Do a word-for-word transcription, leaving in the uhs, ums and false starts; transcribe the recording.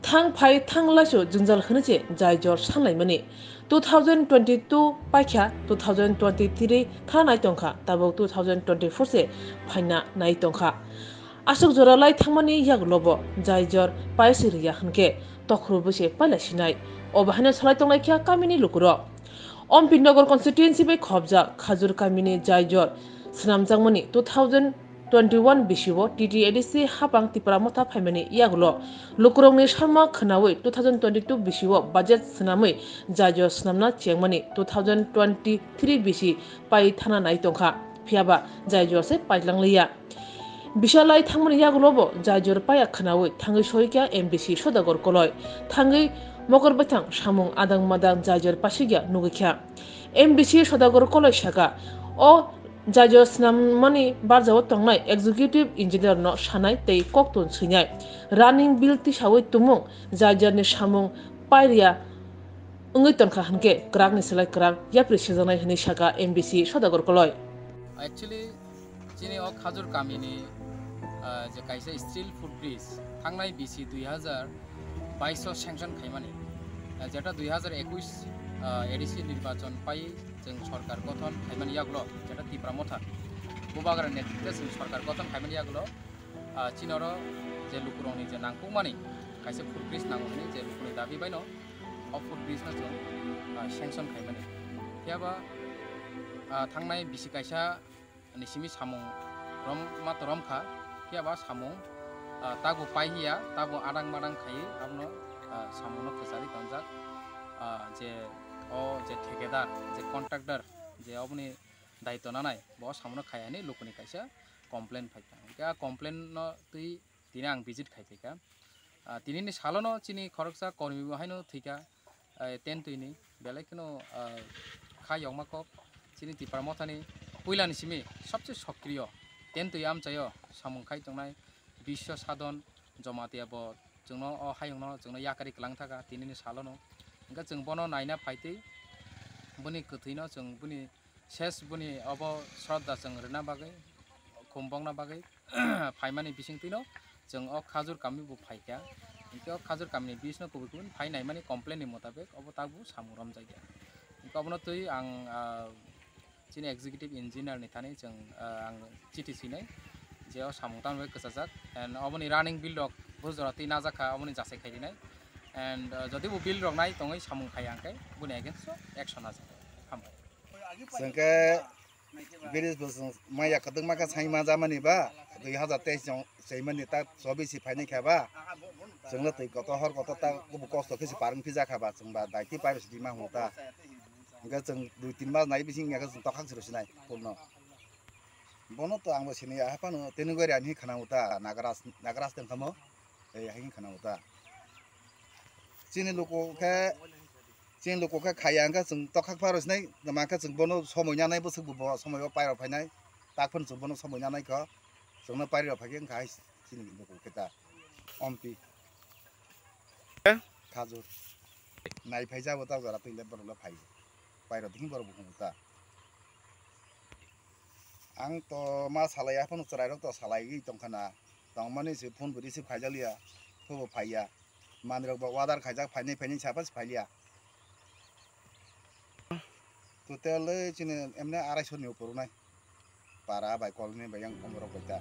Thang phai thang laisu jwngjal hwnwi se jai jor sanlaimani. Two thousand twenty-two paikha, two thousand twenty-three thanai tongkha, tabuk two thousand twenty-four se phaina nai tongkha. Aswk jora lai thangmani yagulobo jai jor paisi rwya hwnkhe tokhorbo se paila sinai. Obo haino salai tonglaikha kamini lukurok. Ompi Nagar constituency bai khobjak Khajur kamini jai jor swnamjakmani two thousand twenty-one bisio T T A D C hapang Tipra Motha phaimani yagulo lukurokni salma khwnawi two thousand twenty-two bisio budget swnamwi jai jor swnamna chengmani two thousand twenty-three bisi pai thana nai tongkha, phiyaba jai jor se pailanglia. Bisalai thangmani yagulobo jai jor paya khwnawi thangwi soikha M D C Sodagar Koloi, thangwi mokor bwthang samung adang madang jai jor pasikya nugwikha. M D C Sodagar Koloi saka, o jai jor swnamnani barjao tongnai executive engineer no sanai tei koktun swinai. Running bill tisawi tumung jai jor ni samung pairiya wngwi tongkha hwnkhe kwrakni slai kwrak yapri sijaknai hwnwi saka M D C Sodagar Koloi. Actually, chini o Khajur kamini, ah, je kaisa steel foot bridge thangnai bisi dui hazar baiso sanction khaimani, ah, jeta dui hazar ekush, ah, A D C nirbachon pai chwng sorkar gothon khaimani yagulo, jeta Tipra Motha Bubagra netrite chwng sorkar gothon khaimani yagulo, ah, chini oro je lukurokni je nangkukmani kaisa foot bridge nango hwnwi je lukuni dabi baino o foot bridge no chwng, ah, sanction khaimani. Phiyaba, ah, thangnai bisi kaisa ni simi samung rom ma to rom kha, phiyaba samung, ah, tabu pai hiya, tabu adang madang khaiwi abono, ah, samungno kwcharwi tonjak, ah, je o je thekedar, je contractor, je oboni daitw nanai, bo samungno khai hwnwi lukuni kaisa complain phaikha. Hwnkhe a complain no twi tini ang visit khai phaikha. Ah, tinini salono chini khoroksa kormi bo haino thwikha, ah, ten twini belai kheno, ah, kha yokma kok chini Tipra Mothani puilani simi sobse sokriyo ten twi amchaio samung khai tongnai Biswa Sadhan Jamatia bo chwngno o hayungno chwngno yakari kwlang thaka tinini salono. Hwnkhe chwng bono naina phaitwi boni kwthwino chwng boni ses boni obo sroddha chwng rwna bagwi, khum bokna bagwi phaimani bisingtwino chwng o Khajur kami bo phaikha. Hinkhe o Khajur kamini bisno kubui kubui phai naimani complain ni motabik obo tabuk samung romjakya. Hinkhe obono twi ang, ah, chini executive engineer ni thani chwng, ah, ang chithi swinai je o samung tamni bagwi kwchajak and oboni running bill rok bo jora twi najak kha, oboni jasai khai rinai and, ah, jodi bo bill rok nai tongwi samung khai ya hwnkhe boni against o action najak. Hambai. Chwng khe bridge bo chwng maya kwdwkma khe sai ma jamani ba, dui hazar teis jong chaimani ta chobbish phaini khe ba, chwngno twi kotor hor kotor ta kubu kosto khe se parwng phija kha ba, chwng ba daiti paibo se dima hwn ta. Hwnkhe chwng dui tin mas nai bising ya khe chwng tokhak se rw sinai phone no. Bono to ang bo sini ya haphano tini gori ani khana uta Nagaraj, Nagaraj tong khamo. Ei, hai wngkha na uta. Chini luku khe, chini luku khe khaya wngkha chwng tokhak pharo sinai, tamo khe chwng bono somoi nanai bwswk bo somoi o pairok phainai, tak phano chwng bono somoi nanai kho, chwngno pairok phaikhe wngkha hai chini luku khe ta. Ompi. Eh? Khajur. Nai phai jabo ta jora twi le borok le phai. Pairok dikhi borok bukhung ta. Ang to ma salai aphano chwrairok to salaiwi tongkha na. Tongmani se phone bo receive khaijakliya, phone bo phaiya. Manwirok bo order khaijak phainai phainai saphas phailia. Total le chini emne arai soni upor unai. Para bai kolni bai yang omorok bai ta.